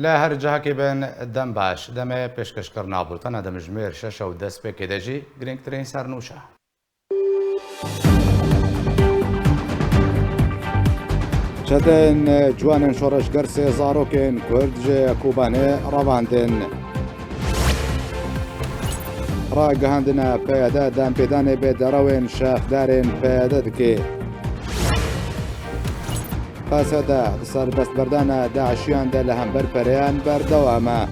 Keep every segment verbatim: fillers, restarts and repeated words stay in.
Li her cihekê bin dem baş. Demê pêşkêşkirina bultena demjimêr şeş û destpêkê de jî girîngtirîn sernûşa. Çetên ciwanên şoreşger sê zarokên Kurd ji Kobanê revandin. Ragihandine P Y D dempêdanê bi derewên şexdarên P Y D dike. Qesede di serbestberdana DAIŞiyan de li hember pereyan berdewam e.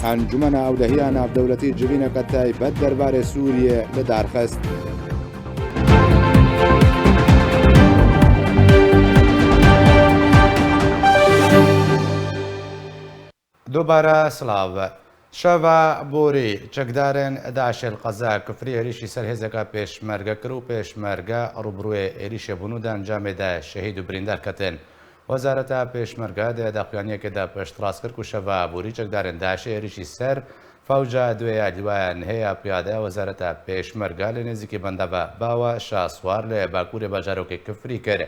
Encûmena Ewlehiya Navdewletî civîneke taybet derbarê Sûriyê li dar xist. Dubare silav. Şeva borî çekdarên DAIŞê li qeza Kifrî êrîşî ser hêzeke pêşmerge kir û pêşmerge rûbirûyê êrîşê bûn û di encamê de şehîd û birîndar ketin. Wezareta Pêşmerge di daxuyaniyekê de piştrast kir ku şeva borî çekdarên DAIŞê êrîşî ser fewca duê ya Lîwaya Nihê ya Piyade Wezareta Pêşmerge li nêzîkî bendava Bawa Şaswar li bakurê bajarokê Kifrî kir.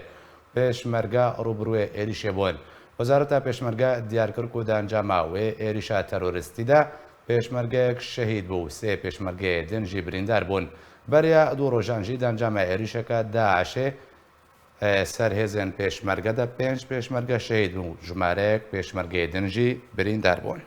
Pêşmerge rûbirûyê êrîşê bûn. Wezareta Pêşmerge diyar kir ku di encama wê êrîşa terorîstî de pêşmergeyek şehîd bû, sê pêşmergeyê din jî birîndar bûn. Beriya du rojan jî di encama êrîşeke DAIŞê, e, ser hêzên pêşmerge de pênc pêşmerge şehîd bûn û jimareyek pêşmergeyê din jî birîndar bûn.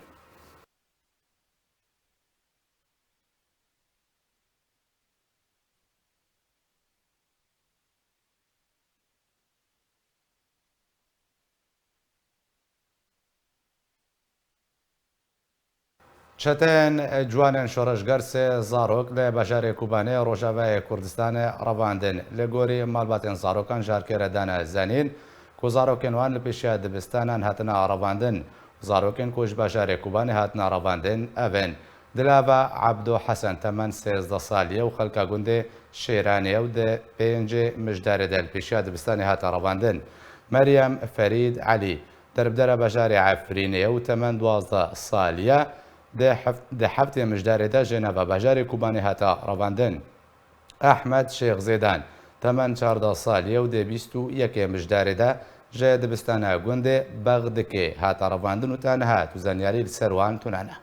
Çeteyên ciwanên şoreşger sê zarok li bajarê Kobanê Rojavayê Kurdistanê revandin. Li gorî malbatên zarokan ji Arkê re dane zanîn ku zarokên wan li pêşiya dibistanan hatine revandin. Zarokên ku ji bajarê Kobanê hatine revandin ev in: Dilava Ebdo Hesen temen sêzdeh salî ye û xelka gundê Şêranê ye û di pêncê Mijdarê de li pêşiya dibistanê hate revandin. Meryem Ferîd Elî, derbdera bajarê Efrînê ye û temen duwazdeh salî ye, di heft-, di heftê Mijdarê de jê nava bajarê Kobanê hate revandin. Ehmed Şêx Zêdan, temen çardeh salî ye û di bîst û yekê Mijdarê de ji dibistana gundê Bexdikê hate revandin û ta niha tu zanyarî li ser wan tune ne.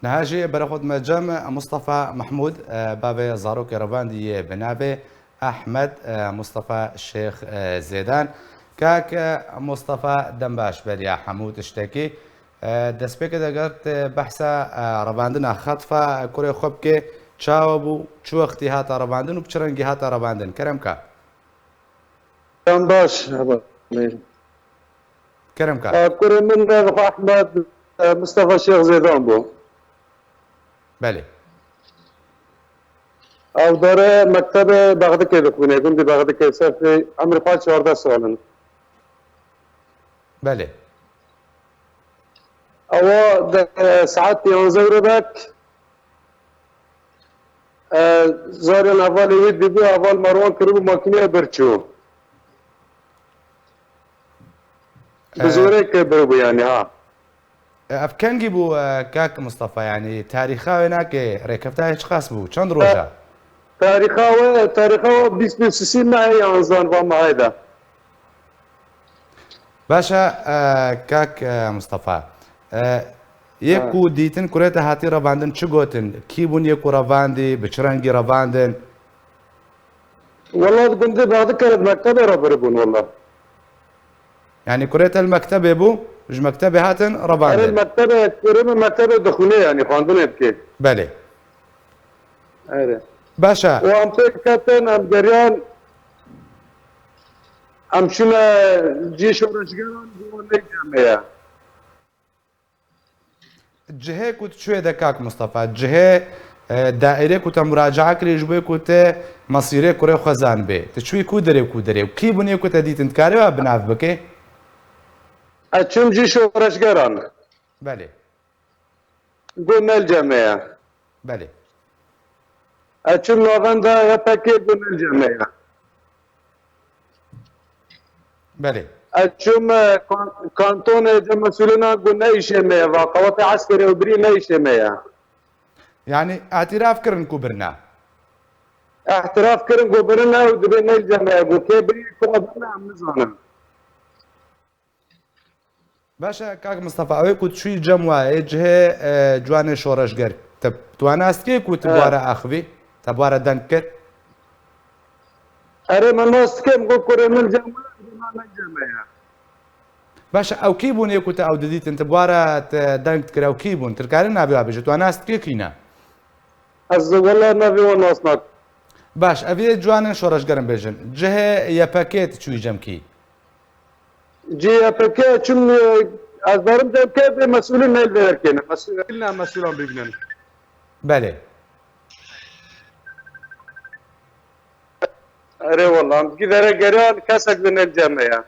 Niha jî berê xwe dime cem Mustafa Mehmûd, e, bavê zarokê revandî yê bi navê Ehmed, e, Mustafa Şêx, e, Zêdan. Kak, e, Mustafa, dem baş beriya hemû tiştekî. E, destpêkê de ger tu behsa, e, revandina Xetfa kurê xwe bike, çawa bû, çi wextî hate revandin û bi çi rengî hate revandin? Kerem ka. Em baş, hevalê. Kerem ka. E, kurê min ev Ehmed, e, Mustafa Şêx Zêdan bû. Belê. Ew dere mektebê Bexdikê dixwîne, gundê Bexdikê, sefê emrê xwe çardeh sal in. Belê. Ewa de, e, saet yanzdeh rêbek, e, zarên hevalê wî dibû, heval Merwan kiribû makîneya birçû. Bi E, zorê kiribû yani, ha. E, ev kengî bû, e, kak Mustafa, yani tarîxa wê nake, rêkefta wê çiqas bû, çend roja? Tarîxa we, tarîxa we bîst û sisî mehê yanzan va mehê de. Baş e, e, kak, e, Mustafa. E, yê Ha. ku dîtin kurê te hatî revandin, çi gotin? Kî bûn yê ku revandî, bi çi rengî revandin? Wela di gundê Bexdikê re di mektebê re biribûn wela. Yani kurê te li mektebê bû, ji mektebê hatin Erê revandin. Mektebê, kurê min mektebê dixwîne yani xwendinê dike. Belê. Erê. Baş e. Û em pêk ketin, em geriyan, em çûne cî şoreşgeran, ji wan neycemeye. Cihê ku tu çûyê de kak Mustafa, cihê, e, daîrê ku te muracaa kirî ji bo ku te mesîrê kurê xwe zanibê. Tu çûyî ku derê û ku derê û kî bûnê ku te dîtin dikarê we bi nav bike? Ez çûm cî şoreşgeran. Belê. Got nel cemeye. Belê. Ez çûm navenda Y P G, got nel cemeye. Belê. Ez çûm, e, kan-, kantonê cem mesûlîna got ne îşê me ye, va qewatê eskerê û birî ne îşê me ye. Yanî îtiraf kirin ku birine. Îtiraf kirin ku birine û dibê ne li cem me ye. Ku kê birî ku birine em nizanin. Baş e, kak Mistefa, ew ê ku tu çûyî cem wa yê cihê, e, ciwanê şoreşger, te, tu wan nas dikî ku tu bi wa re axivî, te bi wa re deng kir? Erê, min nas dikim, got kurê min cem wa, got na ne cem me ye. Baş e, ew kî bûn ê ku te ew didîtin, tu bi wa re te deng dikir, ew kî bûn? Tu dikarî navê wa bêjî, tu wan nas dikî kî ne? Ez wela navê wan nas nakim. Baş, ev ê ciwanên şoreşger in bêjin. Cihê Y P G tu çûyî cem kî? Cihê Y P G çûm, e, ez darim cem ke bê mesûlîn ne li vê derkê ne. Mesûl, ne mesûlan bibînin. Belê. Erê wela, em dikî dere geriyan kesek li ne li cem me ye.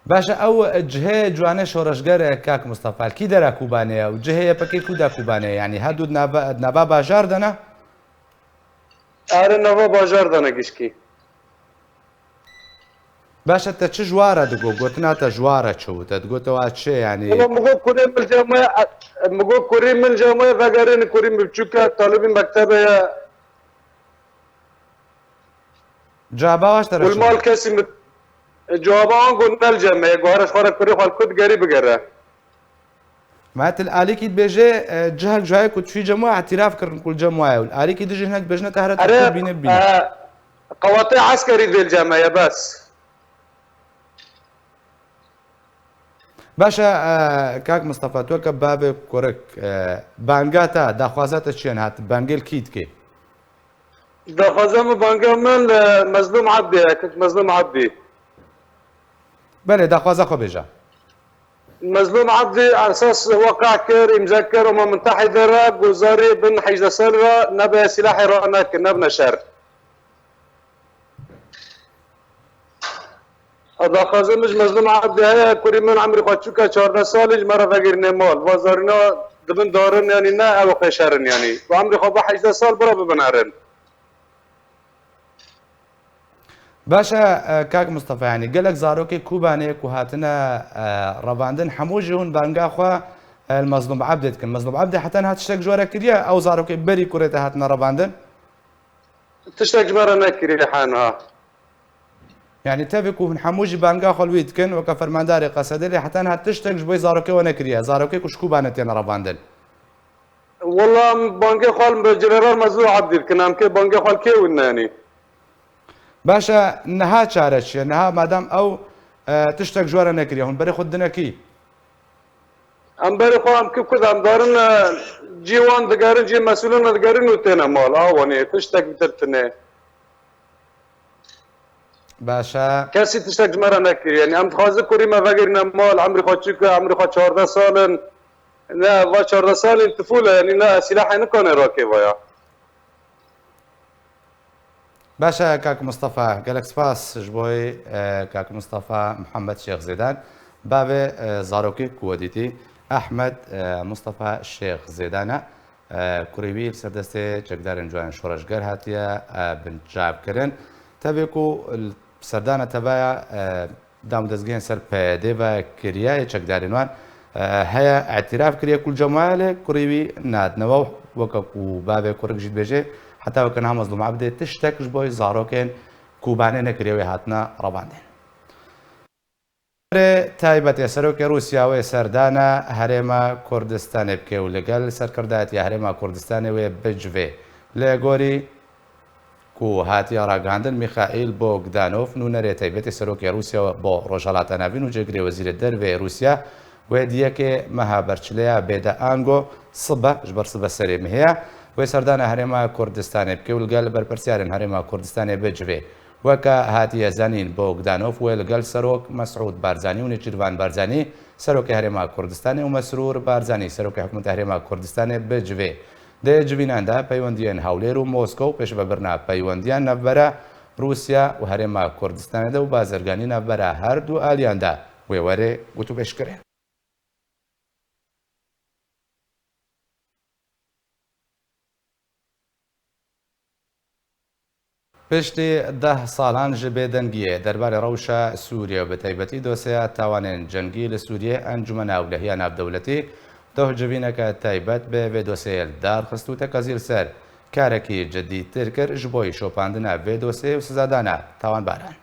Baş e, ew cihê ciwanê şoreşger e, kak Mistefa, li kî dera Kobanê ye û cihê Y P G ku da Kobanê ye? Yanî her du di nava, di nava bajar de ne? Erê, nava bajar de ne gişkî. Baş e, te çi ji wa re digot? Gotina te ji wa re çi bû? Te digot wa çi, yanî? Ama min got kurê min cem me, min got kurê min cem me vegerîne, kurê min biçûk e, talibî mektebe ye. Cevaba wan ji te re çi bû? Mal kesî min, e, cevaba wan got ne li cem me ye, got here ji xwe re kurê xwe li ku digerî bigere. Ma tu li alîkî dibêje, e, cihek ji wayê ku tu çûyî cem wa îtiraf kirin ku li cem wa ye. Û li alîkî dijî hinek dibêjine te here te bîne bibîne. E, qewatê eskerî dê li cem me ye bes. Baş e, e, kak Mistefa, tu weke bavê kurik, e, banga te, daxwaza te çi ye niha, tu bangê li kî dikî? Daxwaza min, banga min li Mezlûm Ebdî ye, kek Mezlûm Ebdî. Belê, daxwaza xwe bêje. Mezlûm Ebdî esas weqe kir, îmze kir, Umem Mutehîde re, got zarê bin hejdeh sal re nebe sîlahê ranekin, nebine şer. Daxwaza min ji Mezlûm Ebdî heye, kurê min emrê xwe çûke çardeh salî ji me re vegirîne mal. Va zarîna dibin darin, yanî ne ew xêşer in, yanî. Ku emrê xwe bi hejdeh sal bira bibin herin. Baş e, e, kak Mistefa, yanî gelek zarokê Kobanê ku hatine, e, revandin, hemû jî hûn banga xwe, e, li Mezlûm Ebdê dikin. Mezlûm Ebdê heta niha tiştek ji we re kiriye, ew zarokê berî kurê te hatine revandin? Tiştek ji me re nekiriye hena. Yanî tevî ku hûn hemû jî banga xwe li wî dikin, weke fermandarê Qesedê, lê heta niha tiştek ji bo zarokê we nekiriye. Zarokê ku ji Kobanê têne revandin. Wela em bangê xwe li General Mezlûm Ebdî dikin, em kê bangê xwe li kê win ne yanî. Baş e, niha çare çi ye? Niha madem ew, e, tiştek ji we re nekiriye, hûn berê xwe didine kî? Em berê xwe em ki ku de em darin, e, cî wan digerin, cî mesûlin digerin û têne mal. A wanê tiştek bitir tine. Baş e. Kesî tiştek ji me re nekiriye. Yanî em dixwazin kurî me vegirîne mal, emrî xwe çûke, emrî xwe çardeh sal in. Ne, va çardeh salên tifûl e, yanî ne sîlahê nikane rakê vaya. Baş e, kak Mistefa, gelek spas ji bo, e, kak Mistefa Mihemed Şêx Zêdan. Bavê, e, zarokê ku we dîtî, Ehmed, e, Mistefa Şêx Zêdan e. E, kurê wî li ser destê çekdarên ciwanên şoreşger hatiye, e, binçavkirin. Tevê ku li serdana tevaya, e, dam û dezgehên ser P Y D ve kiriye, yê çekdarên wan, e, heye, îtiraf kiriye ku li cem wa ye, lê kurê wî nadine we û weke ku bavê kurik jî dibêje, heta weke niha Mezlûm Ebdê tiştek ji bo zarokên Kobanê nekiriye wê hatine revandin. Rê taybetê serokê Rûsya wê serdana Herêma Kurdistanê bike û li gel serkirdayetiya Herêma Kurdistanê wê bicivê. Li gorî ku hatiye ragihandin, Mîxaîl Bogdanov, nûnerê taybetê serokê Rûsya bo Rojhilata Navîn û cêgirê wezîrê derveyê Rûsya, wê di yekê meha berçileya bêde ango sibe, ji ber sibe serê mehê ye, wê serdana Herêma Kurdistanê bike û li gel berpirsiyarên Herêma Kurdistanê bicivê. Weke hatiye zanîn, Bogdanov wê li gel Serok Mesûd Barzanî û Nêçîrvan Barzanî, Serokê Herêma Kurdistanê û Mesrûr Barzanî, Serokê Hikûmeta Herêma Kurdistanê bicivê. Di civînan de peywendiyên Hewlêr û Moskow pêşvebirina peywendiyan navbera Rûsya û Herêma Kurdistanê de û bazirganî navbera her du aliyan de wê were gotûbêjkirin. Piştî deh salan ji bêdengiyê derbarê rewşa Sûriyê û bi taybetî dosyeya tawanên cengî li Sûriyê, Encûmena Ewlehiya Navdewletî Doh civîneke taybet bi vê dosyeyê li dar xist û tekezî li ser karekî cidîtir kir ji bo şopandina vê dosyeyê û sizadana tawanbaran.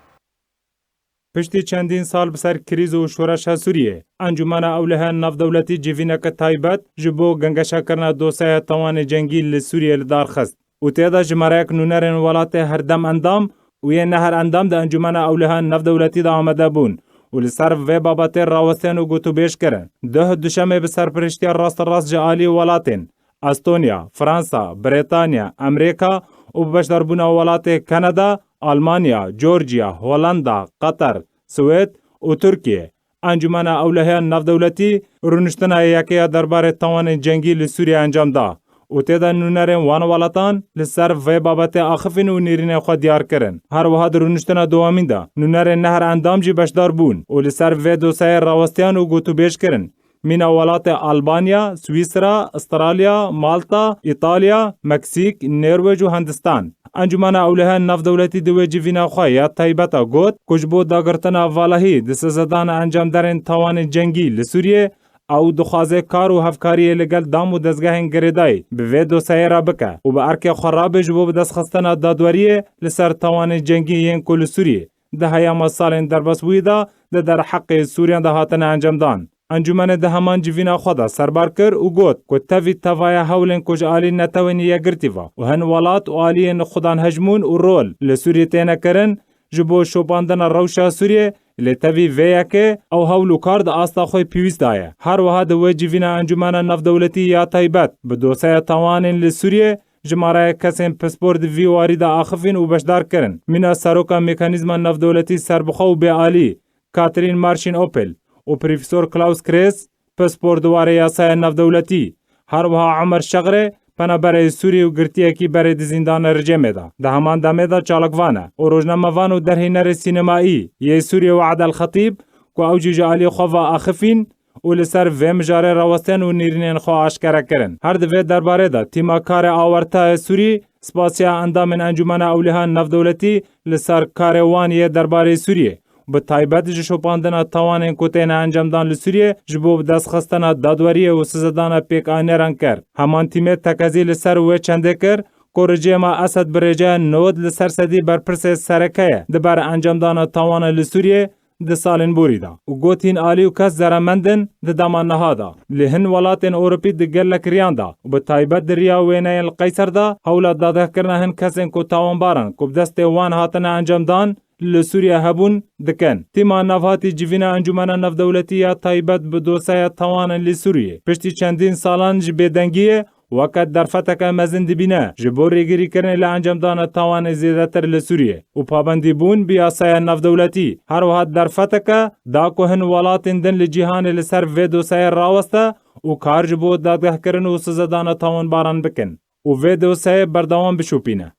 Piştî çendîn sal bi ser krîz û şoreşa Sûriyê, Encûmena Ewleha Navdewletî civîneke taybet ji bo gengeşekirina dosyaya tawanê cengî li Sûriyê li dar xist û tê de jimareyek nûnerên welatê herdem endam û yên ne her endam di Encûmena Ewleha Navdewletî de amade bûn û li ser vê babetê rawestiyan û gotûbêj kirin. Duh duşemê bi serpiriştiya rasterast ji alî welatên Estonya, Fransa, Brêtanya, Emerîka û bi beşdarbûna welatê Kanada, Almanya, Georgia, Holanda, Qatar, Swêd û Tirkiye, Encûmena Ewlehiya Navdewletî rûniştina yekê ya derbarê tawanên cengî li Sûriye encam da û tê de nûnerên wan welatan li ser vê babetê axifîn û nêrînên xwe diyar kirin. Her wiha di rûniştina dowemîn de nûnerên ne her endam jî beşdar bûn û li ser vê dosyayê rawestiyan û gotûbêj kirin. Mîna welatê Albanya, Swîsra, Estralya, Malta, Îtalya, Meksîk, Nêrwêj û Hindistan. Encûmena Ewleha Navdewletî di wê civîna xwe ya taybet de got ku ji bo dagirtina valahî di sizedana encamdarên tawanên cengî li Sûriyê, ew dixwaze kar û hevkariyê li gel dam û dezgehên girêdayî bi vê dosyayê re bike û bi erkê xwe rabe ji bo bi destxistina dadweriyê li ser tawanên cengî yên ku li Sûriyê di heyama salên derbasbûyî de di derheqê Sûriyan de hatine encamdan. Encûmenê di heman civîna xwe de serbar kir û got ku tevî tevaya hewlên ku ji alî Netewên Yekgirtî ve û hin welat û aliyên xudan hejmûn û rol li Sûriyê têne kirin, ji bo şopandina rewşa Sûriyê, lê tevî vê yekê ew hewl û kar di asta xwe pêwîst de ye. Her wiha di wê civîna Encûmena Navdewletî ya taybet bi dosyaya tawanên li Sûriyê, jimareyek kesên pispor di vî warî de axifîn û beşdar kirin. Mîna seroka Mekanîzma Navdewletî Serbixwe û Bêalî, Katrin Marşin Opel û Profesor Klaus Kreis, pispor di warê yasaya navdewletî, her wiha Omer Şexrê, penaberê Sûrî û girtiyekî berê di zîndana rejîmê de, di heman demê de çalakvan e û rojnamevan û derhênerê sînemayî yê Sûrî Wead El Xetîb, ku ew jî ji alî xwe ve axifîn û li ser vê mijarê rawestên û nêrînên xwe aşkere kirin. Her di vê derbarê de tîma karê awarte ya Sûrî spasiya endamên Encûmena Ewleha Navdewletî li ser karê wan yê derbarê Sûriyê, bi taybet ji şopandina tawanên ku têne encamdan li Sûriyê ji bo bi destxistina dadweriyê û sizedana pêkanêran kir. Heman tîmê tekezî li ser wê çendê kir ku rejîma Esed bi rêjeya nod li ser sedî berpirsê sereke ye di ber encamdana tawana li Sûriyê di salên borî de û got, hîn alî û kes zeremend in di dema niha de. Li hin welatên Ewropî di gelek riyan de û bi taybet di riya wêneyên li Qeyser de hewla dadgehkirina hin kesên ku tawanbaran ku bi destê wan hatine encamdan li Sûriye hebûn dikin. Tîma navhatî civîna Encûmena Navdewletî ya taybet bi dosyaya tawanên li Sûriyê piştî çendîn salan ji bêdengiyê weke derfeteke mezin dibîne ji bo rêgirîkirinê li encamdana tawanê zêdetir li Sûriyê û pabendîbûn bi yasaya navdewletî. Her wiha derfeteke da ku hin welatên din li cîhanê li ser vê dosyayê raweste û kar ji bo dadgehkirin û sizedana tawanbaran bikin û vê dosyayê berdewam bişopîne.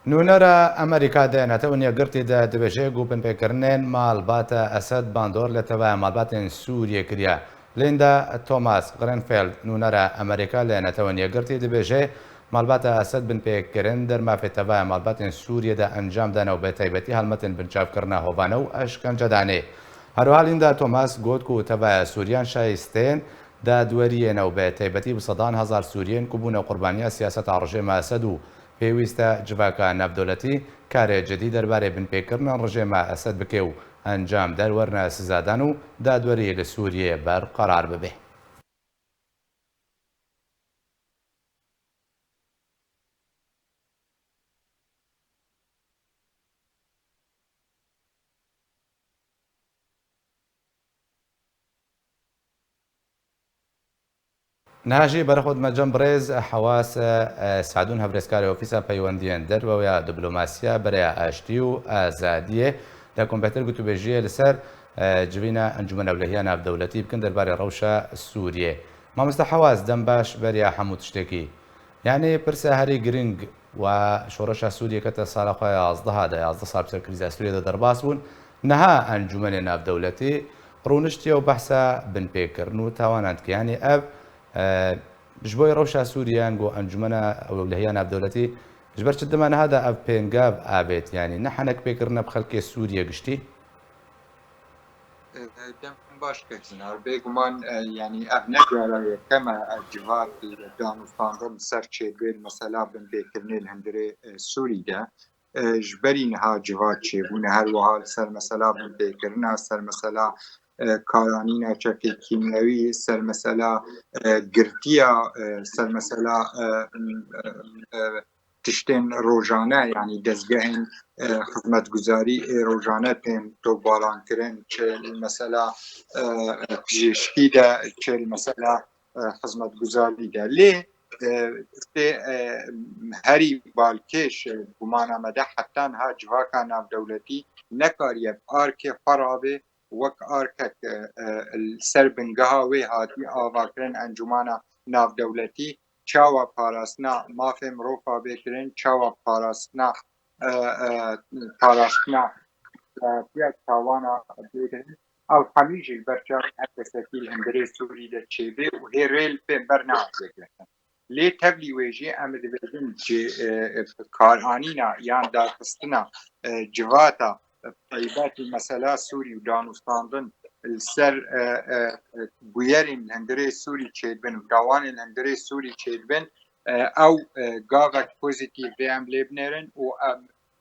Nûnera Amerîka di Netewên Yekgirtî de dibêje ku binpêkirinên malbata Esed bandor li tevaya malbatên Sûriyê kiriye. Linda Thomas Greenfield, nûnera Amerîka li Netewên Yekgirtî dibêje, malbata Esed binpêkirin der mafê tevaya malbatên Sûriyê de encam dane û bi taybetî helmetên binçavkirina hovane û eşkencedanê. Her wiha Linda Thomas got ku tevaya Sûriyan şayistên dadweriyê ne û bi taybetî bi sedan hezar Sûriyên ku bûne qurbaniya siyaseta rejêma Esed û pêwîst e civaka navdewletî karê cidî derbarê binpêkirina rejêma Esed bike û encam derwerine sizadan û dadweriyê li Sûriyê berqerar bibe. Niha jî berxwe dime cem birêz Hewas, e, Sadûn, hevrêzkarê Ofîsa Peywendiyên Derve û ya Diplomasiya Bereya Aştî û Azadiyê, de ku em bêhtir gotûbêjiyê li ser, e, civîna Encûmena Ewlehiya Navdewletî bikin derbarê rewşa Sûriyê. Mamoste Hewas, dem baş beriya hemû tiştekî. Yanî pirsa herî girîng wa şoreşa Sûriyê kete sala xwe ya yazdeh de, yazdeh sal bi ser krîza Sûriyê de derbas bûn. Niha Encûmenê Navdewletî rûniştiye û behsa binpêkirin û tawanan dike. Yanî ev, e, ji bo rewşa Sûriyê, yanî ku Encûmena Ewlehiya Navdewletî ji ber çi dima niha de ev pêngav avêt, yanî ne henekpêkirine bi xelkê Sûriyê giştî? Dem Baş kek Zinar, bêguman, e, yanî ev ne cara yekem e, e, civat danûstandin ser çêdibê li mesela binpêkirinê li hundirê, e, Sûrî de. E, ji berî niha civat çêbûne, her wiha li ser mesela binpêkirina, ser mesela, e, karanîna çekê kîmyewî, ser mesela, e, girtiya, e, ser mesela, e, m, e, e, tiştên rojane, yanî dezgehên, e, xizmetguzarî ê rojane tên topbarankirin, çi li mesela, e, pijêşkî de, çi li mesela, e, xizmetguzarî de. Lê, e, tiştê, e, herî balkêş, e, gumana me de heta niha civaka navdewletî nekariye bi arkê xwe rabê, wek arkek, e, e, li ser bingeha wê hatî avakirin encûmana navdewletî, çawa parastina mafê mirov a bê kirin, çawa parastina, e, e, parastina, e, ya tawana bê kirin. Ew hemî jî li ber çavê her kesekî li hundirê Sûrî de çêbê û hê rê li pê ber nehat girtin. Lê tevlî wê jî em dibêjin cê, e, e, karanîna yan darxistina, e, civata, e, taybetî mesela Sûrî û danûstandin li ser, e, e, e, bûyerên li hundirê Sûrî çêdibin û dawanên li hundirê Sûrî çêdibin, e, ew, e, gavek pozîtîf vê em lê binêrin û em,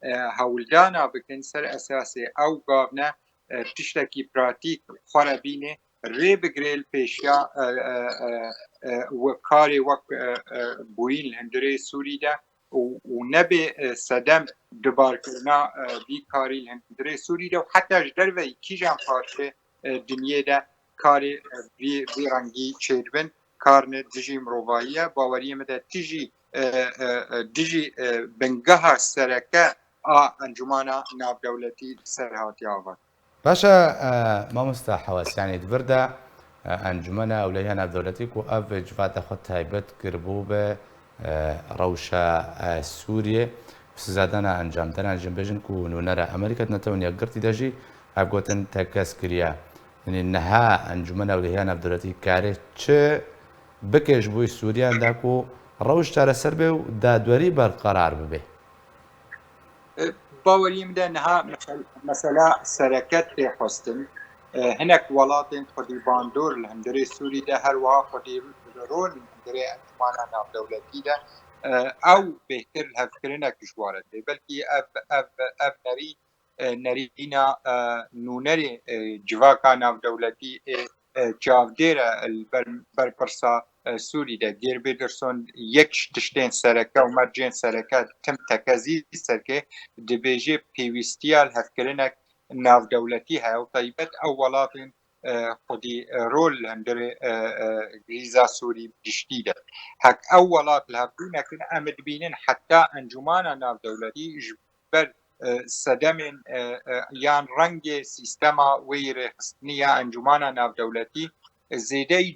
e, hewldana bikin ser esasê ew gavne, e, tiştekî pratîk xwe re bînê, rê bigirê li pêşiya, e, e, e, e, we karê wek, e, e, bûyîn li hundirê Sûrî de û, û nebê, e, sedem dubarkirina, e, vî karî li hundirê Sûrî de û heta ji derveyî kîjan parçeyê, e, dinyê de karê, e, vî, vî rengî çêdibin, kar ne dijî mirovahî ye. Baweriyê min de tijî, e, e, e, dijî, e, bingeha sereke a encûmana navdewletî li ser hatiye ava. Baş e, e, mamosta Hewas, yanî di vir de, e, Encûmena Ewlehiya Navdewletî ku ev civata xwe taybet kiribû bi, e, rewşa, e, Sûriyê, bi sizadana encamdaran jin bêjin ku nûnera Amerîka di Netewên Yekgirtî de jî ev gotin tekez kiriye. Yanî niha Encûmena Ewlehiya Navdewletî kare çi bike ji bo Sûriyan de ku rewş çareser bê û dadwerî berqerar bibe? E, baweriyê min de niha mesel-, mesela sereke tê xwestin. E, hinek welatên xwedî bandor li hundirê Sûrî de, her wiha xwedî rol li hundirê encûmana navdewletî de, e, ew bêhtir lihevkirinek ji wan re tê. Belkî ev, ev, ev nerî, e, nerîna, e, nûnerê, e, civaka navdewletî ê, e, çavdêr e li ber, berpirsa, e, Sûrî de. Geir Pedersen yek ji tiştên sereke û mercên sereke tim tekezî serkê dibêje pêwîstiya lihevkirinek navdewletî heye û taybet ew welatên, e, xwedî, e, rol li hundirê, e, e, krîza Sûrî giştî de. Hek ew welat li hev bû nekin, em dibînin heta encûmana navdewletî ji ber, e, sedemên, e, e, yan rengê sîstema wê yî rêxistinî ya encûmana navdewletî, e, zêdeyî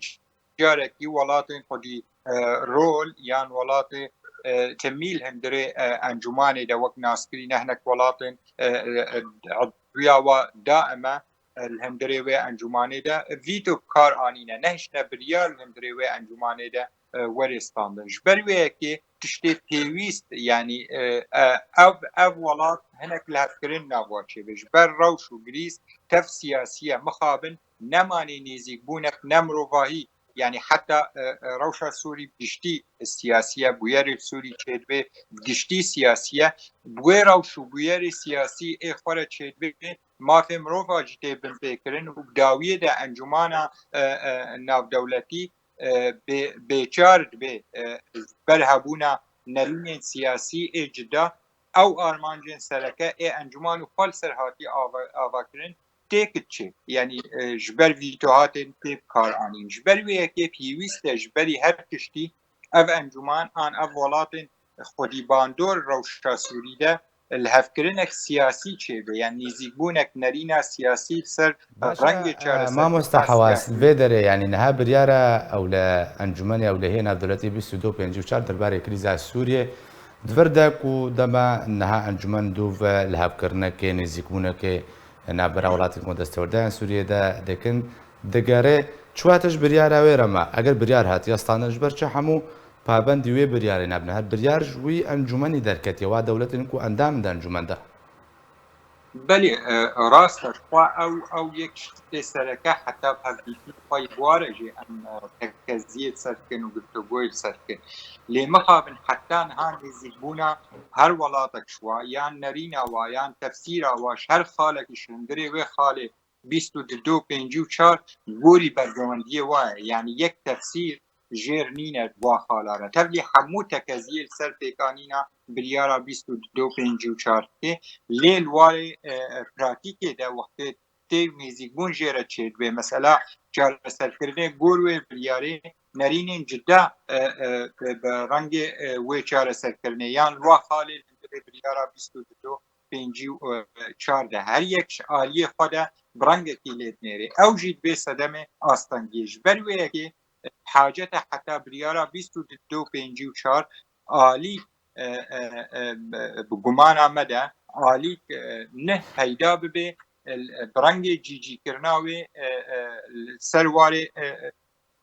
carekî welatên xwedî, e, rol yan welatê, e, temî li hundirê, e, encûmanê de wek naskirî ne hinek welatên, e, e, e, udwiya wa daîme, e, li hundirê wê encûmanê de vîto bi kar anîne, nehiştine biryar li hundirê wê encûmanê de, e, werê standin. Ji ber wê yekê tiştê pêwîst, yanî, e, e, ev, ev welat hinek lihevkirin nav wa çêbe. Ji ber rewş û grîz tev siyasî ye. Mixabin nemanê nêzîkbûnek ne mirovahî, yanî heta, e, e, rewşa Sûrî bi giştî siyasî ye, bûyerê Sûrî çêdibe bi giştî siyasî ye. Bi wê rewş û bûyerê siyasî ê xwe re çêdibe, mafê mirova jî tê binpêkirin û bi dawiyê de encûmana, e, e, navdewletî, e, bê-, bêçar dibe, e, ji ber hebûna nerînên siyasî ê cuda ew armancên sereke ê encûman û xwe li ser hatî ava-, avakirin têk diçe. Yanî, e, ji ber vîtohatên tê bi kar anîn. Ji ber wê yekê pêwîst e ji berî her tiştî ev encûman an ev welatên xwedî bandor rewşa Sûrî de lihevkirinek siyasî çêbe, yan nêzîkbûnek nerîna siyasî li ser Baş e, rengê e, çareserkirina mamosta Hewas, siyasî. Vê derê, yanî niha biryara ew li Encûmenê Ewlehiyê Navdewletî bîst û du pêncî û çar derbarê krîza Sûriyê di vir de ku dema niha encûmen dû ve lihevkirinekê, nêzîkbûnekê navbera welatên ku destewerdayan Sûriyê de dikin, digere çi wate ji biryara wê re me? Eger biryar hatiye standin, ji ber çi hemû pabendî wê biryarê nebin? Her biryar ji wî encûmenî derketiye, wa dewletên ku endam in di encûmen de. Belê, e, rast e. Xwe ew, ew yek ji tiştê sereke heta bi hevdîtinê xwe yê bû re jî em, e, tekeziyê li ser dikin û guftûgoyê li ser dikin. Lê mixabin heta niha nêzîkbûna her welatek ji wa, yan nerîna wa, yan tefsîra wa ji her xalekî ji hundirê wê xalê bîst û du, pêncî û çar gorî berjewendiyê wa ye. Yanî yek tefsîr jêr nîne di wa xala re. Tevlî hemû tekeziyê li ser pêkanîna biryara bîst û du, pêncî û çar dike. Lê li warê, e, e, pratîkê de wextê tê nêzîkbûn jê re çêdibe. Mesela çareserkirinê gor wê biryarê nerînên cida, e, e, e, bi rengê, e, wê çareserkirinê yan li wa xalê li hundirê biryara bîst û du, pêncî û çar de her yek ji aliyê xwe de bi rengekî lê dinêrê. Ew jî dibê sedemê astengiyê. Ji ber wê yekê hacet e heta biryara bîst û du, pêncî û çar alî, e, e, e, bi gumana me de alî, e, neh peyda bibe, e, bi rengê cîcîkirina wê, e, e, li ser warê, e, e,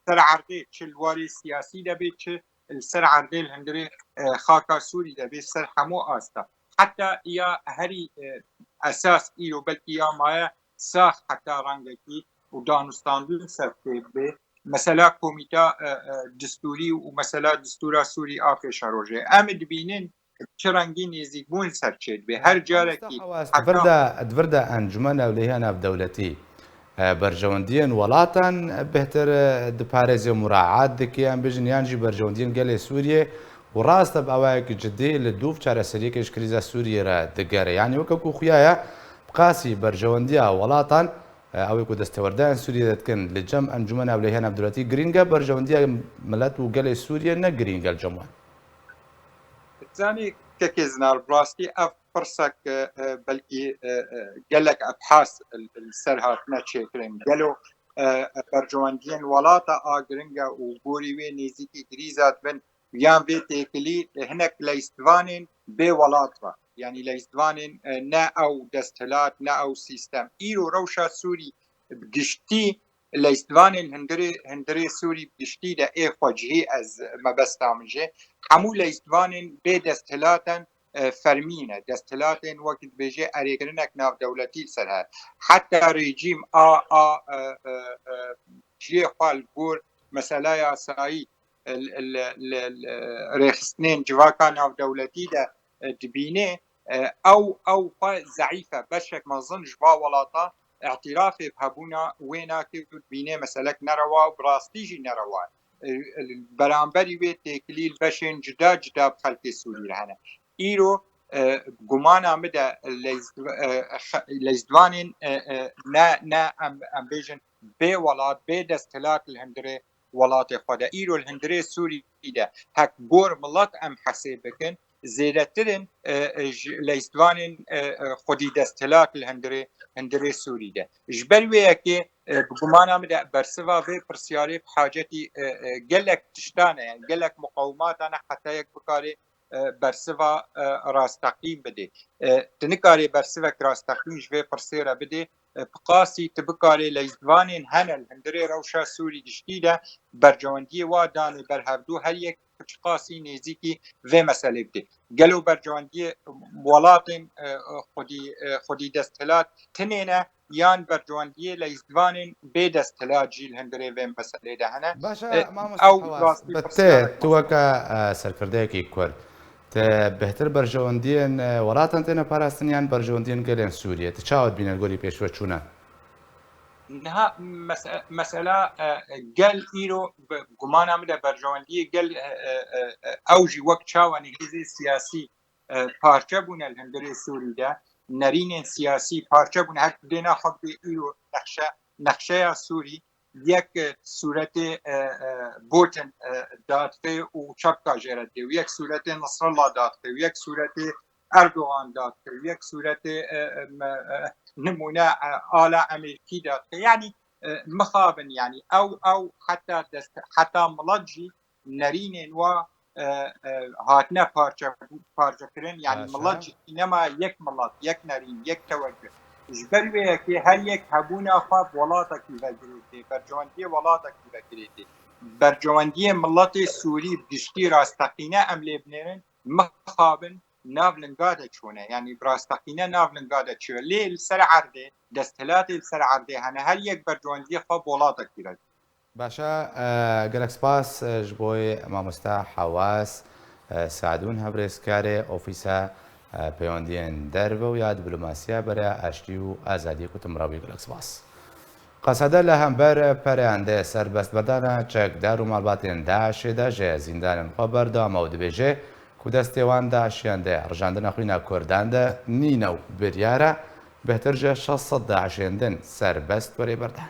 ser erdê, çi li warê siyasî de bê, çi li ser erdê li hundirê, e, xaka Sûrî de bê, ser hemû asta. Heta ya herî, e, esas îro belkî ya maye sax heta rengekî û danûstandin ser tê bê. Mesela komîta, e, e, distûrî û mesela distûra Sûrî a pêşerojê. Em ê dibînin çi rengî nêzîkbûn ser çê dibê. Her carekî Mamosta Hewaz, heta di vir de, di vir de Encûmena Ewlehiya Navdewletî, e, berjewendiyên welatan bêhtir, e, diparêze, muraat dike, em bêjin, yan jî berjewendiyên gelê Sûriyê û rast e bi awayekî cidî li dûv çareseriyekê ji krîza Sûriyê re digere. Yanî weke ku xuya ye, bi qasî berjewendiya welatan, e, ew ê ku destewerdeyên Sûriyê de dikin, li cem Encûmena Ewlehiya Navdewletî girîng e, berjewendiya milet û gelê Sûriyê ne girîng e li cem wan. Zanî, kekê Zinar, bi rastî ev pirsek, e, e, belkî, e, e, gelek ebhas li, li ser hatine çêkirin. Gelo, e, e, berjewendiyên welata a giring e û gorî wê nêzîkî krîza dibin yan vê têkilî, e, hinek leyîstvanên bê welat ve. Yanî leyîstvanên, e, ne ew desthilat, ne ew sîstem. Îro rewşa Sûrî bi giştî leyîstvanên hundirê, hundirê Sûrî bi giştî de ê xwecihî ez mebesta min jê. Hemû leyîstvanên bê desthilat in, e, fermî ne. Desthilatên wek dibêje erêkirinek navdewletî li ser her. Heta rejîm a, a, e, e, e, cihê xwe li gor mesela yasayî, e, li, li, li, li rêxistinên civaka navdewletî de, e, dibîne, e, ew, ew xwe zeîf e. Beşek mezin ji va welata îtirafê bi hebûna wê nake û dibîne meselek nerewa û bi rastî jî nerewa ye. E, beramberî wê têkilî li beşên cuda cuda bi xelkê Sûrî re hene. Îro, e, gumana min de leyz-, e, xe-, leyzdivanên, e, e, ne, ne em, em bêjin bê welat, bê desthilat li hundirê welatê xwe de. Îro li hundirê Sûrî de hek gor milet em hesê bikin, zêdetir in, e, e, ji leyzdivanên, e, e, xwedî desthilat li hundirê, hundirê Sûrî de. Ji ber wê yekê, e, bi gumana min de bersiva vê pirsyarê bi hacetî, e, e, gelek tiştan e, yani gelek muqawimatan e, heta yek bikare, e, bersiva, e, rasteqîn bidê. E, tu nikarê bersivek rasteqîn ji vê pirsê re bidê, e, bi qasî tu bikarê leyzdivanên hene li hundirê rewşa Sûrî giştî de berjewendiyê wa danê ber hevdû her yek çiqasî nêzîkî vê meselê bidê. Gelo berjewendiyê welatên, e, xwedî, e, xwedî desthilat tinê ne yan berjewendiyê leyzdivanên bê desthilat jî li hundirê vê meselê de hene? Baş e, e, mamoste ew Hewaz, rastî bi pirsiyara tê tu weke, e, serkirdeyekî Kurd, te bêhtir berjewendiyên, e, welatan têne parastin yan berjewendiyên gelên Sûriyê? Tu çawa dibîne li gorî pêşveçûna? Niha mese-, mesela, e, gel îro bi gumana min de berjewendiyê gel, e, e, e, e, ew jî wek çawa nihêzê siyasî, e, parçe bûne li hundirê Sûrî de, nerînên siyasî parçe bûne, her dêna xwe bidê îro nexşe, nexşeya Sûrî, yek, e, sûretê, e, e, Putin, e, dadixe û çepka jê re didê, û yek sûretê Nasrallah dadixe, û yek sûretê Erdogan dadixe, û yek sûretê, e, e, me, e, nimûne, e, ala Amerîkî dadixe. Yanî, e, mixabin, yanî ew, ew heta dest, heta milet jî nerînên wa, e, e, hatine parçe, parçekirin. Yanî Baş e. Milet jî nema yek milet, yek nerîn, yek tewecih. Ji ber wê yekê her yek hebûna xwe bi welatekî ve girêdê, berjewendiyê welatekî ve girêdê. Berjewendiyê miletê Sûrî bi giştî rasteqîne em lê binêrin, mixabin nav linga de çûne. Yanî bi rasteqîne nav linga de çûye. Lê li ser erdê, desthilatê li ser erdê hene. Her yek berjewendiyê xwe bi welatekî re. Baş e, e, gelek spas, e, ji bo mamoste Hewas, e, Sadûn, hevrêzkarê Ofîsa, e, Peywendiyên Derve û ya Diplomasiya Berê Aştî û Azadiyê ku tim re bûyî, gelek spas. Qesede li hember pereyandê serbestberdana çekdar û malbatên DAIŞê de ji zîndanên xwe berdame û dibêje ku destê wan DAIŞiyan de rijandina xwîna Kurdan de nîne û biryar e bêhtir ji şeş sed DAIŞên din serbest were berdan.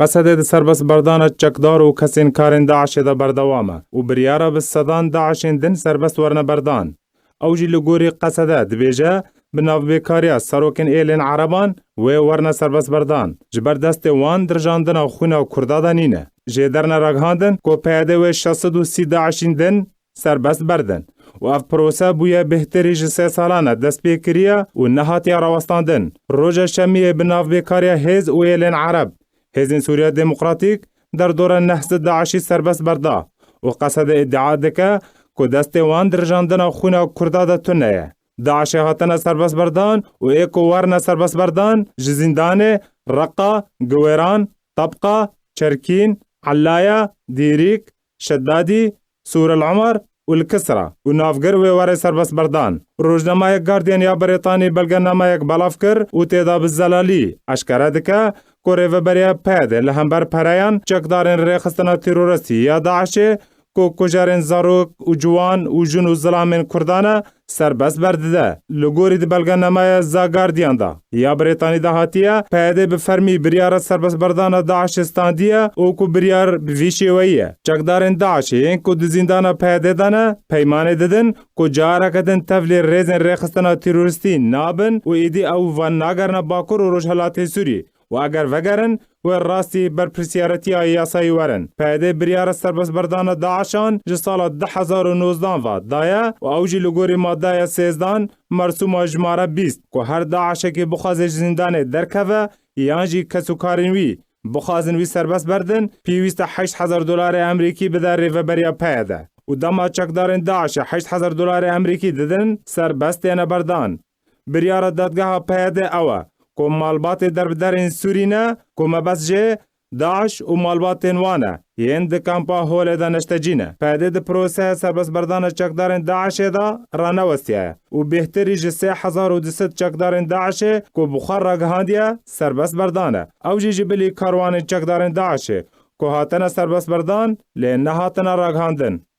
Qesedê di serbestberdana çekdar û kesên karên DAIŞê de berdewam e û biryar e bi sedan DAIŞên din serbest werine berdan. Ew jî li gorî Qesede dibêje, bi navbêkariya serokên êlên Ereban wê werine serbestberdan. Ji ber destê wan dirijandina xwîna Kurda de nîne. Jê derine ragihandin ku PYD wê şeş sed û sî DAIŞîn din serbest berdin û ev prose bûye bêhtirî ji sê salan e dest pê kiriye û nehatiye rawestandin. Roja Şemiyê bi navbêkariya hêz û êlên Ereb, Hêzên Sûriya Demokratîk derdora neh sed DAIŞî serbest berda û Qesede îdia dike ku destê wan dirijandina xwîna Kurda de tune ye. DAIŞê hatine serbest berdan û ê ku werine serbest berdan ji zîndanê Reqa, Giwêran, Tebqa, Çerkîn, Elaya, Dîrîk, Şedadî, Sûr el Umer û li Kisra û navgir wê were serbestberdan. Rojnameya Guardian ya Brîtanî belgenamayek belav kir û tê de bi zelalî eşkere dike ku rêveberiya PYD li hember pereyan çekdarên rêxistina teroristî ya DAIŞê ku kujarên zarok û ciwan û jin û zilamên Kurdan e, serbest berdide. Li gorî di belgenameya The Guardian de ya Brîtanî de hatiye, PYD bi fermî biryara serbestberdana DAIŞê standiye û ku biryar bi vî şêweyî ye. Çekdarên DAIŞê yên ku di zîndana PYD de ne, peymanê didin ku careke din tevlî rêzên rêxistina terorîstî nabin û êdî ew venagerine Bakur û Rojhilatê Sûrî û eger vegerin, wê rastî berpirsiyaretiya yasayî werin. PYD biryara serbestberdana DAIŞan ji sala du hezar û nozdan ve daye û ew jî li gorî maddeya sêzdan, mersûma jimare bîst, ku her DAIŞekî bixwaze ji zîndanê derkeve yan jî kesûkarên wî bixwazin wî serbest berdin, pêwîst e heşt hezar dolarê Amerîkî bide rêveberiya PYD. Û dema çekdarên DAIŞê heşt hezar dolarê Amerîkî didin, serbest têne berdan. Biryara dadgeha PYD ew e ku malbatê derbiderên Sûrî ne ku mebest jê DAIŞ û malbatên wan e yên di kampa Holê de neştecî ne. PYD di proseya serbestberdana çekdarên DAIŞê de ranewestiyaye û bêhtirî ji sê hezar û du sed çekdarên DAIŞê ku bi xwe ragihandiye serbest berdane. Ew jî ji bilî karwanên çekdarên DAIŞê ku hatine serbestberdan lê nehatine ragihandin.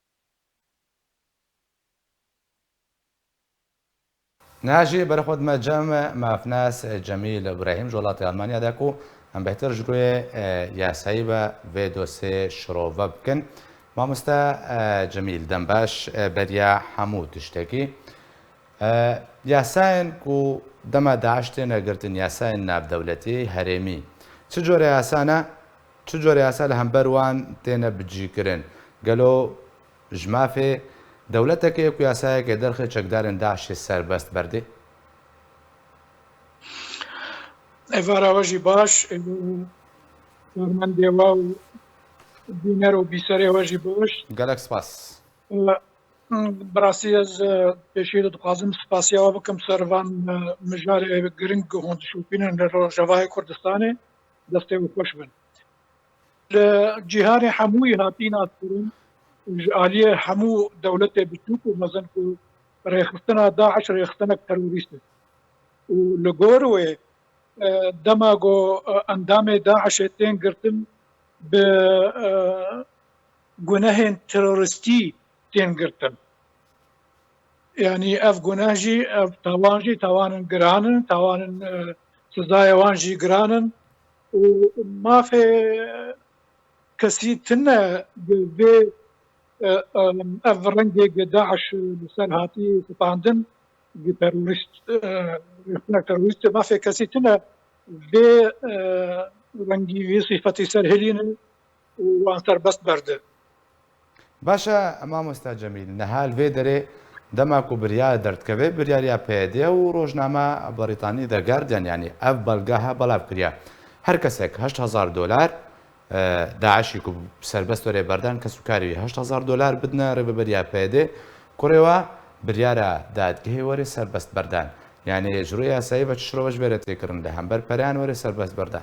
Niha jî berê xwe dime cem mafnas Cemîl Îbrahîm ji welatê Almanya de ku em bêhtir ji rûyê, e, yasayî ve vê dosê şirove bikin. Mamoste, e, Cemîl, dem baş, e, beriya hemû tiştekî. E, yasayên ku dema DAIŞ têne girtin, yasayên navdewletî, herêmî, çi cure yasa ne? Çi cure yasa li hember wan têne bicîkirin? Gelo ji mafê dewletekê ku yasayekê derxê çekdarên DAIŞê serbest berdê? Êvara we jî baş, karmendê we û bîner û bîserê we jî baş. Gelek spas. Bi rastî ez, e, pêşî de dixwazim spasiya we bikim ser van, e, mijarê giring ku hûn dişopînin li Rojavayê Kurdistanê. Destê we xweş bin. Li cîhanê hemûyî hatî naskirin, ji aliyê hemû dewletê biçûk û mezin ku rêxistina DAIŞ rêxistinek terorîst e. Û li gor wê, e, dema ku, e, endamê DAIŞê tên girtin, bi, e, gunehên terorîstî tên girtin. Yanî ev guneh jî, ev tawan jî tawanên giran in, tawanên, e, sizayê wan jî giran in û mafê kesî tune bi vê, e, e, ev rengê gi DAIŞ li ser hatî sipandin, gi terorîst, e, rêxistinek terorîst, mafê kesî tune vê, e, rengî, vê sîfetî ser hilînin û wan serbest berdin. Baş e, mamoste Cemîl, niha li vê derê dema ku biryar derdikeve, biryariya PYD û rojnama Brîtanî The Guardian, yanî ev belgeha belav kiriye. Her kesek heşt hezar dolar, e, DAIŞî ku serbest were berdan, kesûkarî wî heşt hezar dolar bidine rêveberiya PYD. Kurê we biryara dadgehê were serbest berdan. Yani ji ro yasayê ve çi şirove ji vê re tê kirin, li hember pereyan were serbest berdan.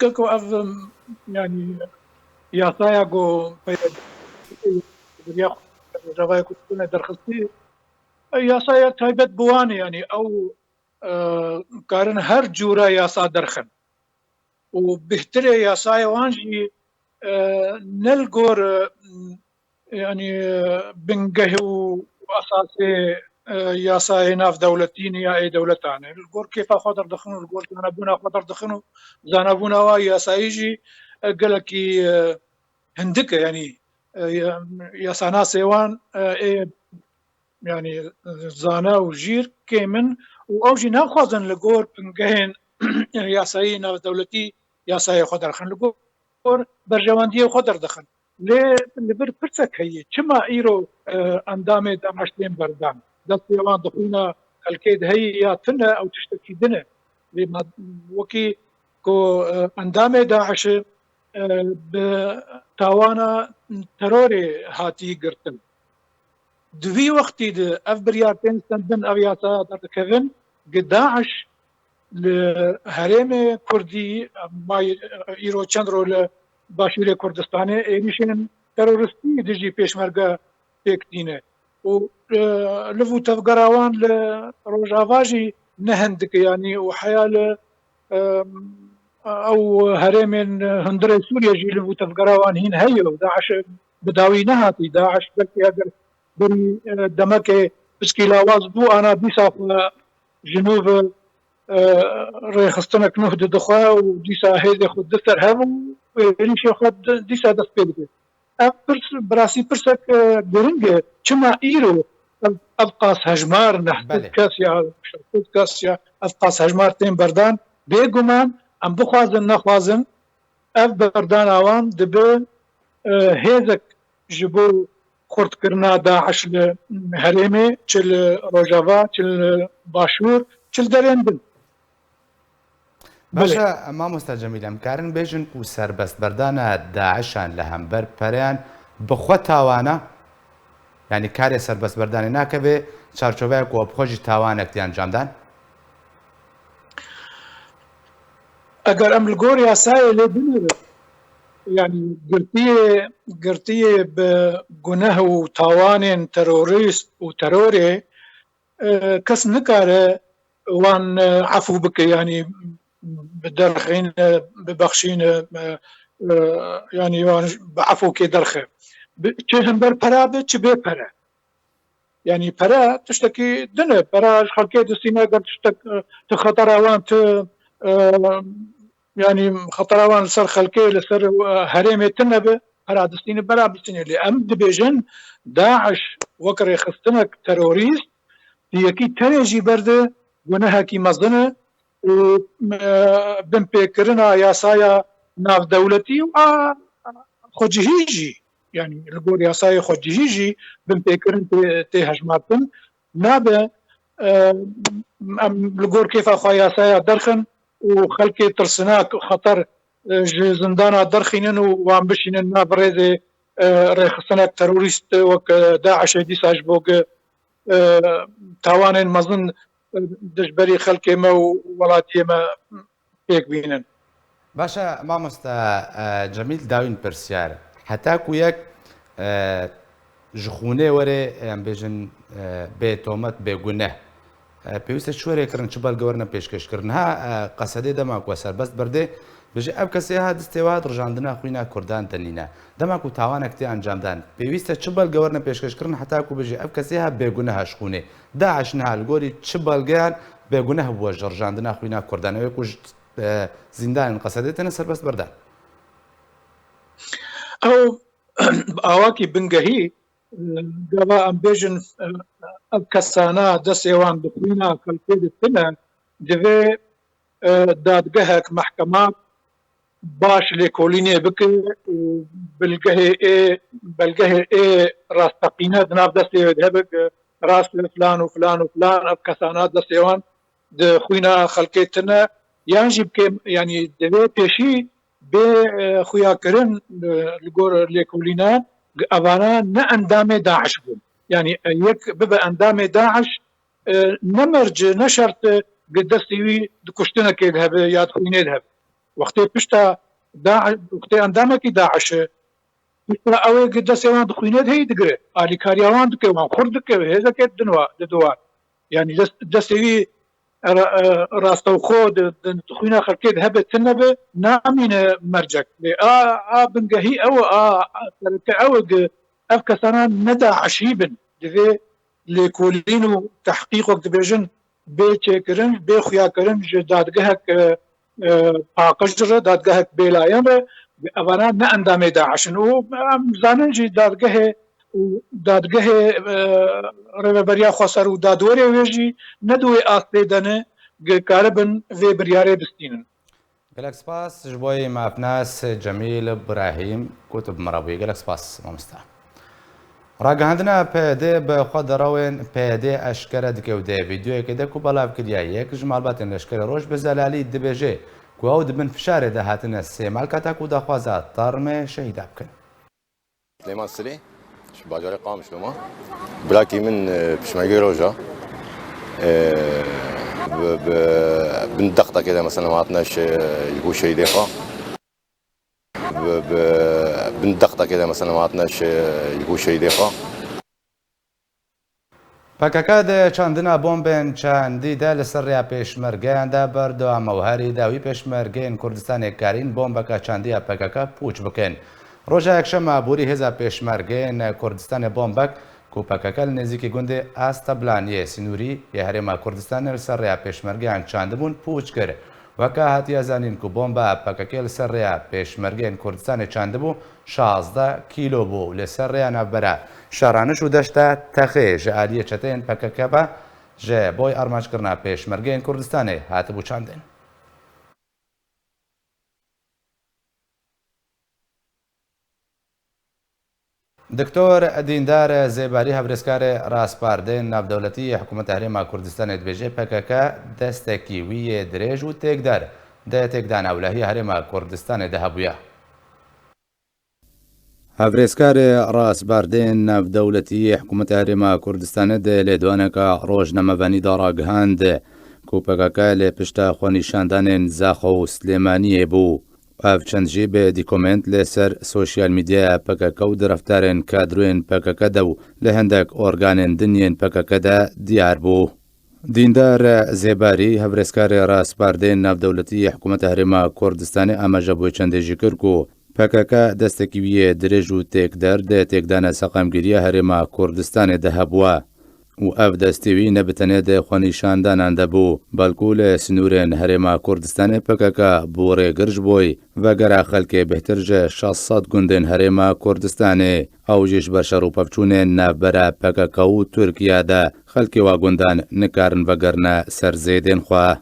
Keko ev, yani, yasaya ku peyveriya Rojavayê Kurdistanê derxistî, yasaya taybet bi wan e, yani ew, e, karin her cûra yasa derxin. Û bihtirê yasayê wan jî, e, ne li gor, e, yani, e, bingeh û esasê, e, yasayê navdewletî ne ya ê dewletan e. Li gor kêfa xwe derdixin û li gor zanebûna xwe derdixin û zanebûna wa yasayî jî, e, gelekî, e, hindik e. Yani, e, ya-, yasanasê wan, e, ê, yani, zana û jîr kêm in û ew jî naxwazin li gor bingehên yasayî navdewletî yasayê xwe derxin, li gor berjewendiyê xwe derdixin. Lê li vir pirsek heye, çima îro, e, endamê DAIŞ tên berdan? Destê wan di xwîna xelkê de heye ya tune, ew tiştekî din e. Lê ma, wekî ku, e, endamê DAIŞ e, e, bi tawana terorê hatî girtin. Di vî wextî de ev biryar tên stendin, ev yasaya derdikevin, gi DAIŞ li herêmê Kurdî, may, îro çend ro li Başûrê Kurdistanê êrîşên teroristî dijî pêşmerge pêk tîne. Û, e, liv û tevgera wan li Rojava jî ne hindik e, yanî û heya li, e, ew herêmên hundirê Sûriye jî liv û tevgera wan hîn heye û DAIŞ bi dawî nehatî. DAIŞ belkî eger berî, e, demekê piskî lawaz bû, ana dîsa xwe ji nû ve, e, rêxistinek nuh dide xwe û dîsa hêzê xwe dide ser hev û êrîşê xwe di-, dîsa dest pê dike. Ev pirs, bi rastî pirsek, e, giring e. Çima îro ev, ev qas hejmar, neh sed Belê. kes ya, şeş sed kes ya, ev qas hejmar tên berdan? Bêguman em bixwazin, nexwazin, ev berdana wan dibe, e, hêzek ji bo xurtkirina DAIŞ li herêmê, çi li Rojava, çi li Başûr, çi li derên din. Belê. Baş e, mamosta Cemîl, em karin bêjin ku serbestberdana DAIŞan li hember pereyan bi xwe tawana, yanî karê serbestberdanê nake vê çarçoveya ku bi xwe jî tawanek tê encam dan? Eger em li gor yasayê lê binêrin, yanî girtiyê, girtiyê bi guneh û tawanên terorîst û terorê, e, kes nikare wan, e, efû bike, yanî biderxîne, bibexşîne, e, e, yanî wan bi efûkê derxe. Bi, çi hember pera be, çi bê pere. Yanî pere tiştekî din e. Pera ji xelkê distîne, eger tiştek, e, tu xetera wan, tu, e, yanî xetera wan li ser xelkê, li ser, e, herêmê tune be, pera distîne, pera bistîne. Lê em dibêjin, DAIŞ wek rêxistinek terorîst, di yekî tenê jî berde gunehekî mezin e û, e, binpêkirina yasaya navdewletî û a xwecihî jî, yanî li gor yasayê xwecihî jî binpêkirin tê, tê hejmartin. Nabe, e, em li gor kêfa xwe yasaya derxin û xelkê tirsinak, xeter, e, ji zindana derxînin û wan bişînin nav rêzê, e, rêxistinek terorîst wek, e, DAIŞê dîsa ji bo gi, e, tawanên mezin, e, dijberî xelkê me û welatiyê me pêk bînin. Baş e, mamosta, e, Cemîl, dawîn pirsyar. Heta ku yek, e, ji xûnê were, em bêjin, e, bê tomet, bê guneh, e, pêwîst e çi were kirin, çi belge werine pêşkêş kirin? Ha, e, qesedê dema ku serbest berdê, bêje ev kesê ha distê we hat rijandina xwîna Kurdan de nîne. Dema ku tawanek tê encam dan, pêwîst e çi belge werine pêşkêş kirin, heta ku bêje ev kesê ha bêguneh e ji xûnê? DAIŞ niha li gorî çi belgeyan bêguneh bûye ji rijandina xwîna Kurdan? Ew ê ku ji, e, zîndanên qesedê têne serbest berdan. Ew bi awakî bingehî, e, gava em bêjin, e, ev kesana destê wan di xwîna xelkê de tune, divê, e, dadgehek, mehkemat baş lêkolînê bike û bilgehê ê, belgehê ê rasteqîne di nav destê wê de hebe, rast e, filan û filan û filan ev kesana destê wan di xwîna xelkê tune, yan jî bike, yanî divê pêşî bê, e, xuyakirin, e, li gor lêkolînan Evana ne endamê DAIŞ bûn. Yanî, e, yek bibe endamê DAIŞ, e, ne merc, ne şert, e, gi destê wî di kuştinekê de hebe ya di xwînê de hebe. Wextê pişta DAIŞ, wextê endamekî DAIŞ e, pişta ew ê gi destê wan di xwînê de heyî digire. Alîkariya wan dike, wan xurt dike, hêzekê didin wa, didin wan. Yanî dest, destê wî ra-, e, rastewxo di, di, di xwîna xelkê de hebe tune be, namîne mercek. Lê a, a bingehî ew e, a, a sereke ew e, gi ev kesana ne DAIŞî bin. Divê lêkolîn û tehqîqok dibêjin bê çêkirin, bê xuyakirin ji dadgehek, e, e, paqij re, dadgehek bêlayan re, evana ne endamê DAIŞ in. Û em zanin jî dadgehê û dadgehê, e, Rêveberiya Xweser û dadwerê wê jî ne di wê astê de ne, gi karibin vê biryarê bistînin. Gelek spas ji bo yê mafnas Cemîl Birahîm ku tu bi me re bûyî. Gelek spas mamosta. Ragihandina P Y D bi xwe derewên P Y D eşkere dike û di vîdeoyekê de ku belav kiriye, yek ji malbatên leşkerê Roj bi zelalî dibêje ku ew di bin fişarê de hatine sêmalketa ku daxwaza termê şehîda bikin. Silêman Silê, ji bajarê Qamişlo me. Birakî min, e, pişmergê Roja. E, bi, bi, bin dextekê de mesela hatine şe-, ji bo şehîdê xwe. Bi, bi, bin dextekê de mesela hatine şe-, ji bo şehîdê xwe. P K K di çandina bombên çandî de li ser rêya pêşmergeyan de berdewam e û herî dawî pêşmergeyên Kurdistanê karîn bombeka çandî ya P K K pûç bikin. Roja Yekşema borî hêza pêşmergeyên Kurdistanê bombek ku P K K li nêzîkî gundê Astablan yê sinûrî yê Herêma Kurdistanê li ser rêya pêşmergeyan çandibûn pûç kir. Weke hatiye zanîn ku bomba P K K li ser rêya pêşmergeyên Kurdistanê çandibû, şazdeh kîlo bû. Li ser rêya navbera Şaraniş û Deşta Texê ji aliyê çeteyên P K K ve ji bo armanckirina pêşmergeyên Kurdistanê hatibû çandin. Doktor Dîndar Zêbarî, hevrêzkarê raspardên navdewletî yê Hikûmeta Herêma Kurdistanê dibêje, P K K destekî wî yê dirêj û têkder di têkdana ewlehî ya Herêma Kurdistanê de hebûye. Hevrêzkarê raspardên navdewletî yê Hikûmeta Herêma Kurdistanê di lêdwaneka rojnamevanî de ragihand ku P K K li pişta xwenîşandanên Zaxo û Silêmaniyê bû. Ev çend jî bi dîkomênt li ser sosyal medyaya P K K û di reftarên kadroyên P K K de û li hindek organên din yên P K K de diyar bû. Dîndar Zêbarî, hevrêzkarê raspardên navdewletî yê Hikûmeta Herêma Kurdistanê, amaje bo çendê jî kir ku P K K destekî wî yê dirêj û têkder di têkdana seqamgiriya Herêma Kurdistanê de hebûye û ev destê wî ne bi tenê di xwenîşandanan de bû, belkû li sinûrên Herêma Kurdistanê P K K bû rêgir ji bo vegera xelkê bêhtir ji şeş sed gundên Herêma Kurdistanê. Ew jî ji ber şer û pevçûnên navbera P K K û Tirkiye de xelkê wa gundan nikarin vegerine ser zêdên xwe.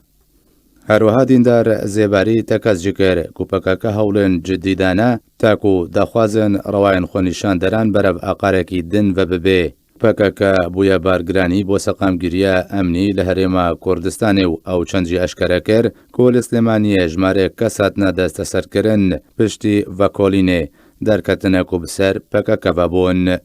Her wiha Dîndar Zêbarî tekez jî kir ku P K K hewlên cidî dane, ta ku daxwazên rewayên xwenîşanderan berev aqarekî din ve bibe. P K K bûye bargiranî bo seqamgiriya emnî li Herêma Kurdistanê û ew çend jî eşkere kir ku li Silêmaniyê jimarê kes hatine desteserkirin, piştî vekolînê derketine ku bi ser P K K ve bûn.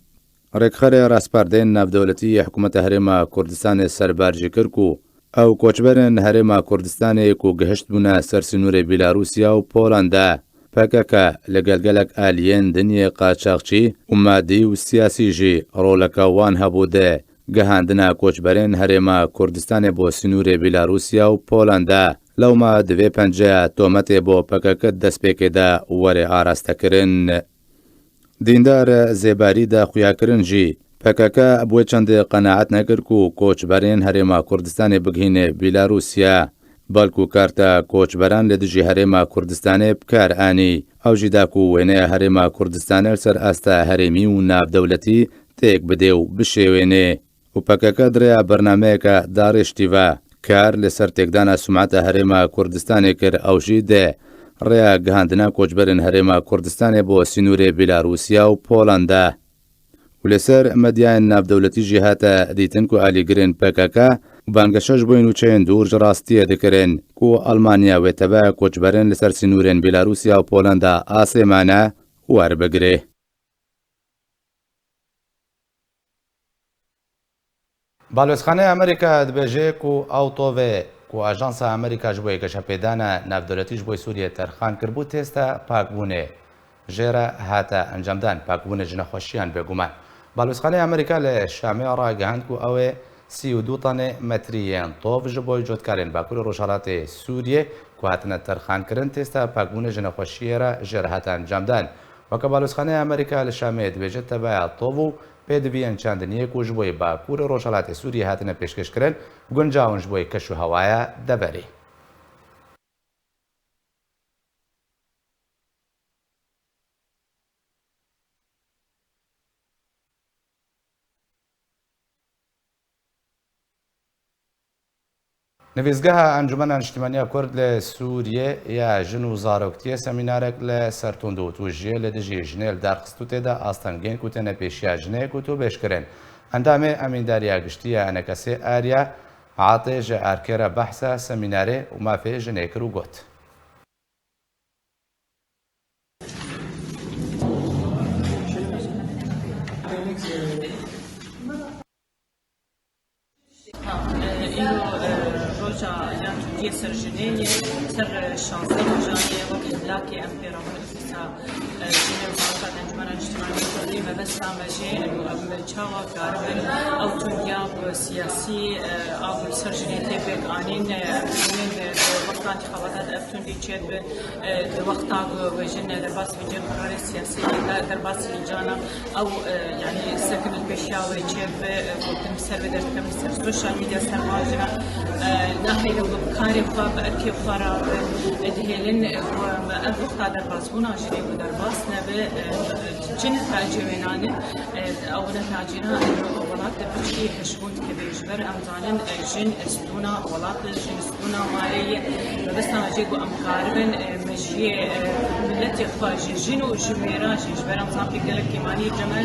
Rêkxerê raspardên navdewletî yê Hikûmeta Herêma Kurdistanê serbar jî kir ku ew koçberên Herêma Kurdistanê ku gihiştbûne ser sînorê Bîlarûsya û Polanda, P K K li gel gelek aliyên din yê qaçaxçî û madî û siyasî jî roleke wan hebû di gihandina koçberên Herêma Kurdistanê bo sînorê Bîlarûsya û Polanda. Lewma divê penceya tometê bo P K K destpêkê de were arastekirin. Dîndar Zêbarî de xuyakirin jî, P K K bi wê çendê qenaet nekir ku koçberên Herêma Kurdistanê bigihîne Bîlarûsya. Belkû karta koçberan li dijî Herêma Kurdistanê bi kar anî. Ew jî da ku wêneya Herêma Kurdistanê li ser asta herêmî û navdewletî têk bidê û bişêwêne. û P K K di rêya bernameyeke darêştî ve kar li ser têkdana sumeta Herêma Kurdistanê kir, ew jî di rêya gihandina koçberên Herêma Kurdistanê bo sînorê Bîlarûsya û Polanda. Û li ser medyayên navdewletî jî hate dîtin ku alîgirên P K K û bangehişt ji bo nûçeyên dûr ji rastiyê dikirin ku Almanya wê teve koçberên li ser sînorên Bîlarûsya û Polanda asê mane werbigire. Balozxaneya Amerîka dibêje ku ew tovê ku Ajansa Amerîka ji bo geşepêdana navdewletî ji bo Sûriyê terxan kiribû, testa pakbûnê jê re hate encamdan, pakbûnê ji nexweşiyan bêguman. Balozxaneya Amerîka li Şamê ragihand ku ew ê sî û du tanê metrî yên tov ji bo cotkarên Bakur û Rojhelatê Sûriyê ku hatine terxankirin, testa pakbûnê ji nexweşiyê re jê re hate encamdan. Weke Balozxaneya Amerîka li Şamê dibêje, tevaya tov û pêdiviyên çandiniyê ku ji bo yê Bakur û Rojhelatê Sûriyê hatine pêşkêşkirin, guncaw in ji bo yê keş û hewaya deverê. Nivîsgeha Encûmena Niştimanî ya Kurd li Sûriyê ya Jin û Zaroktiyê semînarek li ser tundûtûjiyê li dijî jinê li dar xist û tê de astengên ku têne pêşiya jinê gotûbêj kirin. Endamê Emîndariya Giştî ya ENKSê Arya Atê ji erkê re behsa semînarê û mafê jinê kir û got. Îro, e, roja yan cudiyê ser jinê ye, ser, e, şazdeh rojan e, wek hevlakê em pê re bin, dîsa, e, jinê û zarokên Encûmena Niştimanî Kurdî, mebesta me jê, e, em çawa karibin ew tundiya ku siyasî, e, a ku li ser jinê tê pêk anîn, e, em dibînin, e, di wexta întîxabata de ev tundî çêdibe. E, di wexta ku jin derbas bi cem qerarê siyasî de, derbas li cana ew, e, yanî sekin li pêşiya wê çêbibe, e, gotin ser vê derdikim li ser sosyal medya ser van jina, e, nahêlin bi karê xwe, bi erkê xwe re, e, dihêlin, e, ku ev wexta derbasbûna jinê ku derbas nebe, e, cin tacê wê nane, e, ew ne tacîna, e, welat piçkî hişbûn dikeve. Ji ber em zanin, e, jin stûna welat e, jin stûna malê ye. Mebesta me jê ku em karibin, e, mejiyê, e, miletê xwe ji jin û ji mêran jî, ji ber em zan pêk gelek kêmanî cem e,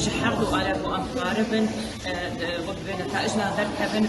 ji her du alê ku em karibin, e, e, xwe bi vê netayijna derkevin.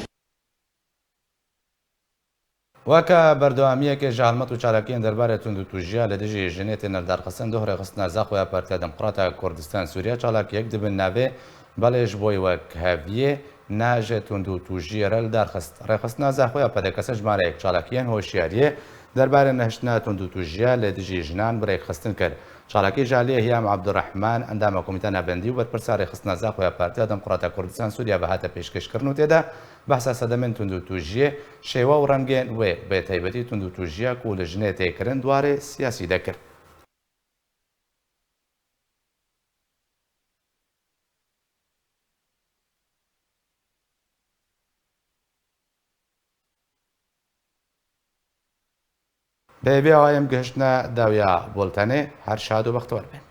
Weke berdewamiyeke ji helmet û çalakiyên derbarê tundûtûjiya li dijî jinê têne lidarxistin, doh rêxistina Zaxo ya Partiya Demokrata Kurdistan Sûriye çalakiyek dibin navê Belê ji bo wekheviyê, na ji tundûtûjiyê re li dar xist. Rêxistina Zaxo ya P D K S jimareyek çalakiyên hoşyariyê derbarê nehiştina tundûtûjiya li dijî jinan bi rêkxistin kir. Çalakî ji aliyê Hiyam Abdurrahman, endama Komîta Navendî û berpirsa Rêxistina Zaxo ya Partiya Demokrata Kurdistan Sûriye ve hate pêşkêşkirin û tê de behsa sedemên tundûtûjiyê, şêwe û rengên wê, bi taybetî tundûtûjiya ku li jinê tê kirin di warê siyasî de kir. Bi vê awayê em gihiştine dawiya bultenê. Her şad û bextewar bin.